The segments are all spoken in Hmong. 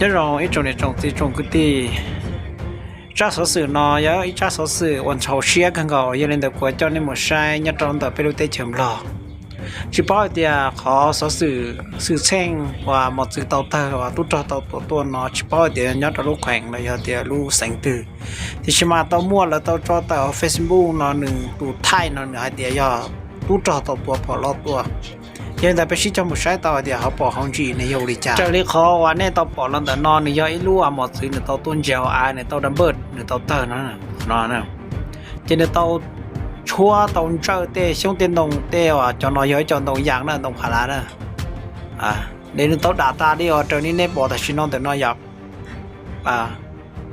Nyob zoo ib tsoom niam tsoom txiv tsoom kwv tij, tsab xov xwm no yog ib tsab xov xwm uas ntxhov siab kawg nkaus, yog li ntawd kuv coj nej mus saib nyob rau ntawm peb lub teb chaws Nplog. Tsis paub hais tias qhov xov xwm xwm txheej uas mos txwv tau tawg uas tub rog tau tua tuaj no tsis paub hais tias nyob rau lub kheem los yog tias lub xeev twg, tiam sis mas tau muaj lawv tau tso tawm hauv Facebook no nws tus thaij no nws hais tias yog tub rog tau tua phom loj tuaj. Yog li ntawd peb sib cog mus saib tau hais tias hauv paus hauv ntsis nws yog ua li cas. Raws li qhov uas nej tau pom los ntawm no nws yog ib lub mos txwv nws tau tuaj ntsia hauv av nws tau da npawj nws tau tawg no no. Ces nws tau tshuab tau ntsawj tej xyoob tej ntoo tej uas cov no yog ib co ntoo yas na ntoo pha lav na. Nws tau dam tas li os raws li nej pom tam sim no ntawm no yom.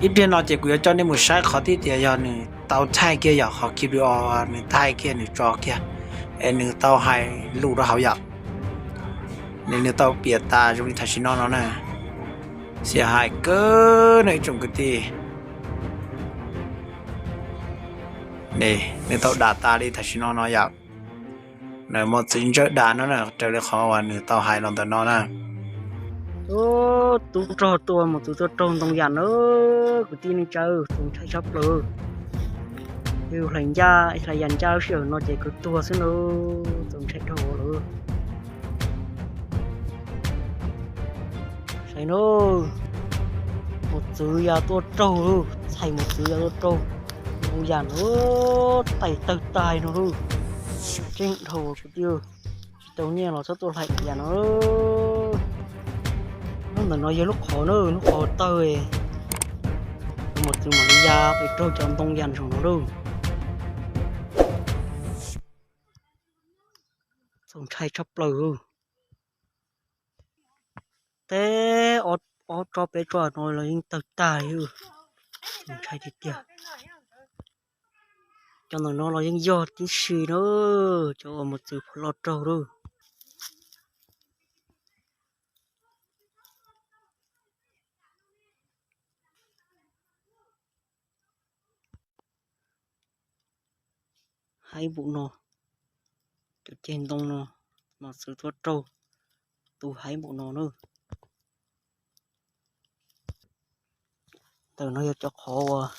Ib pliag no ces kuv yuav coj nej mus saib qhov tib tias yog nws tau thaij kiag yom qhov ki o nws thaij kiag nws tso kiag es nws tau hais lus rau hauv yom. Nws tau piam tas zoo li tam sim no no na. Xiam hais kawg no ib tsoom kwv tij. Nws tau dam tas li tam sim no no yom. Nws mos txwv ntsawj dam no na raws li qhov uas nws tau hais los ntawm no na. Tub rog tua mos txwv tua raug ntoo yam na, kwv tij neej tsa, txaus ntshai tshaj plaws. Yus hlais ncaj hlais yas ncaj lub sij hawm no ces kwv tuag xwb na, txaus ntshai dhau lawm. Saib na, mos txwv ya tuaj raug lauj, txhais mos txwv ya tuaj raug ntoo yas na, tais tawg tais no lauj. Tseeb dhau kwv tij, tsis tau nyiaj los txhob tuaj hlais yas no. Lub ntawm no yog lub qhov na, lub qhov tawg, mos txwv mam li ya pem raug cov ntoo yas zoo no lauj. Txaus ntshai tshaj plaws. Teb ob tsob peb tsob no los yeej tawg tag li, txaus ntshai tiag tiag. Cov ntawm no los yeej yog tib si na, cov uas mos txwv phom loj raug lauj. Haib npaum no, cov ceg ntoo no, mos txwv tuaj raug, tu haib npaum no na. Ntawm no yog cov qhov uas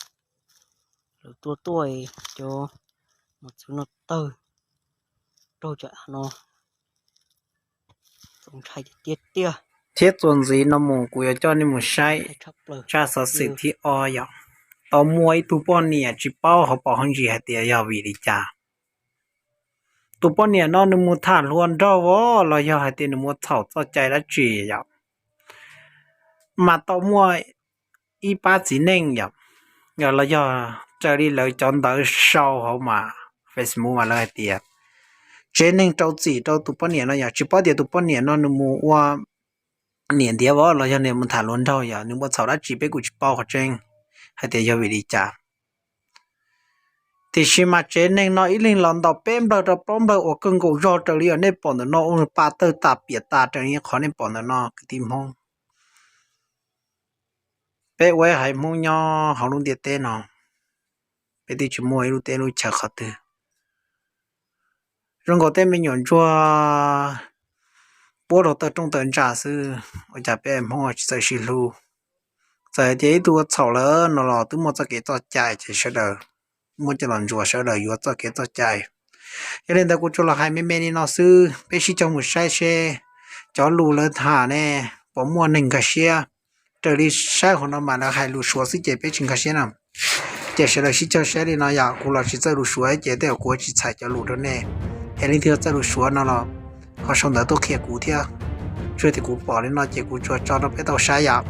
lawv tua tuaj, cov mos txwv no tawg raug cov av no. Txaus ntshai tiag tiag. Thiab txuas ntxiv no mus kuv yuav coj nej mus saib tsab xov xwm thib ob yom. Tau muaj ib tug poj niam tsis paub hauv paus hauv ntsis hais tias yog vim li cas. Tus poj niam no nws mus tham hluas nraug os los yog hais tias nws mus txhaum txoj cai dab tsi yom. Mas tau muaj ib pab txiv neej yom, los yog raws li lawv cov ntawv sau hauv mas Facebook mas lawv hais tias tsev neeg rau txim rau tus poj niam no yom, tsis paub tias tus poj niam no nws mus ua niam ntiav vov los yog nws mus tham hluas nraug yom, nws mus txhaum dab tsi peb kuj tsis paub qhov tseeb hais tias yog vim li cas. Tiam sis mas tsev neeg no ib leeg los ntaus peb nplawg rau plaub nplawg uas kawg nkaus zog raws li uas nej pom ntawm no ua pa tawg tas piam tas raws li qhov nej pom ntawm no kwv tij Hmoob. Peb ua haiv Hmoob nyob hauv lub ntiaj teb no, peb twb tsis muaj ib lub teb lub chaw qhov twg zoo nkaus tej me nyuam ntsuag puab rau taw rooj taw ntsa xwb, ua cas peb Hmoob tsis txawj sib hlub. Txawm hais tias ib tug ua txhaum lawm no los twb muaj txoj kev txoj cai ces sawv daws muab coj los ntsuas sawv daws yuav txoj kev txoj cai. Yog li ntawd kuv tsuas los hais me me li no xwb, peb sib cog mus saib seb cov lus lawv tham ne puas muaj neeg nkag siab. Raws li saib hauv no mas lawv hais lus Suav xwb ces peb tsis nkag siab na. Ces sawv daws sib cog saib li no yom, kuv los tsis txawj lus Suav ces tej zaum kuv tsis txhais cov lus rau nej. Es leej twg txawj lus Suav no los ho sau ntawv tuaj qhia kuv thiab. Tsuas tias kuv pom li no ces kuv tsuas tso rau peb tau saib yom.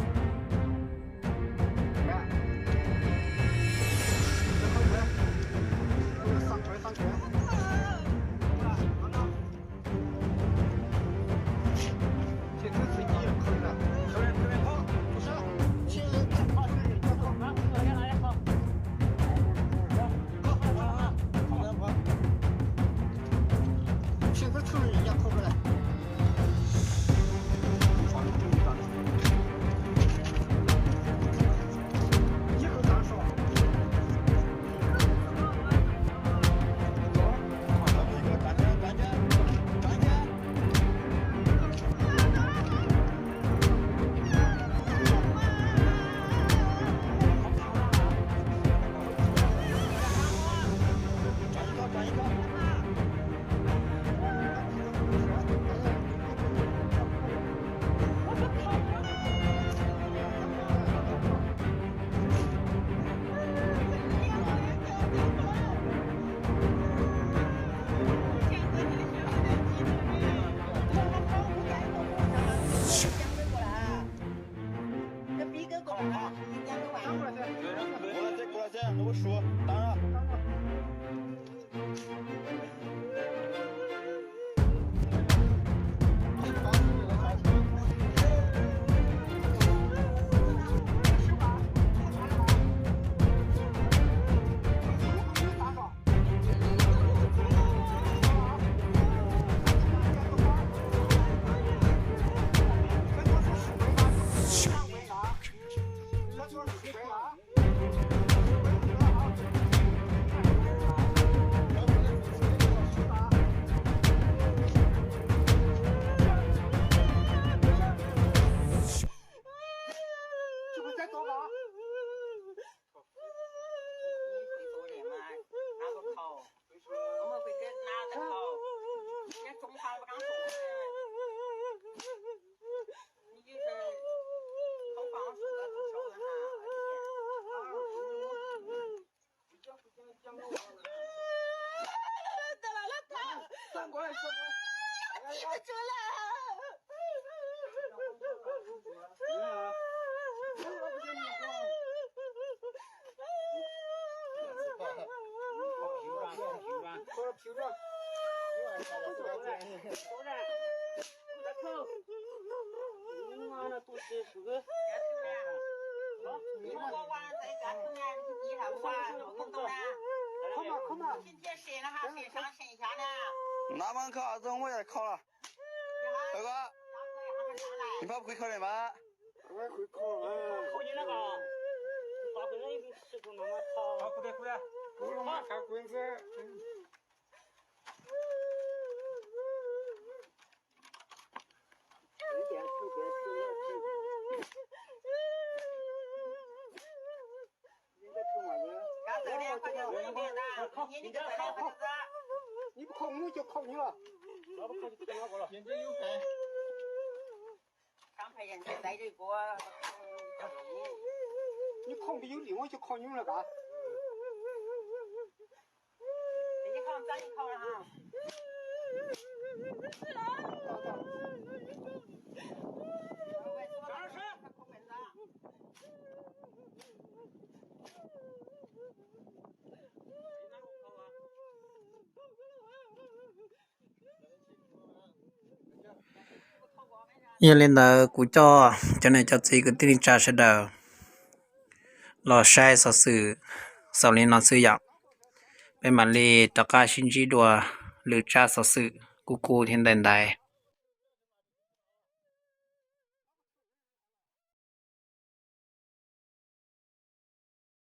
Nab mab kho zoo muaj yam kho los. Ua, ib phab qhwv kho li mas. Nws khooj peb yub lim muab cov khooj nyub no kav. Yog li ntawd kuv coj cov niam cov txiv kwv tij neej tsa sawv daws los saib xov xwm xaus li no xwb yom. Peb mam li rov qab sib ntsib dua lwm tsab xov xwm kub kub thiab ntaiv ntaiv.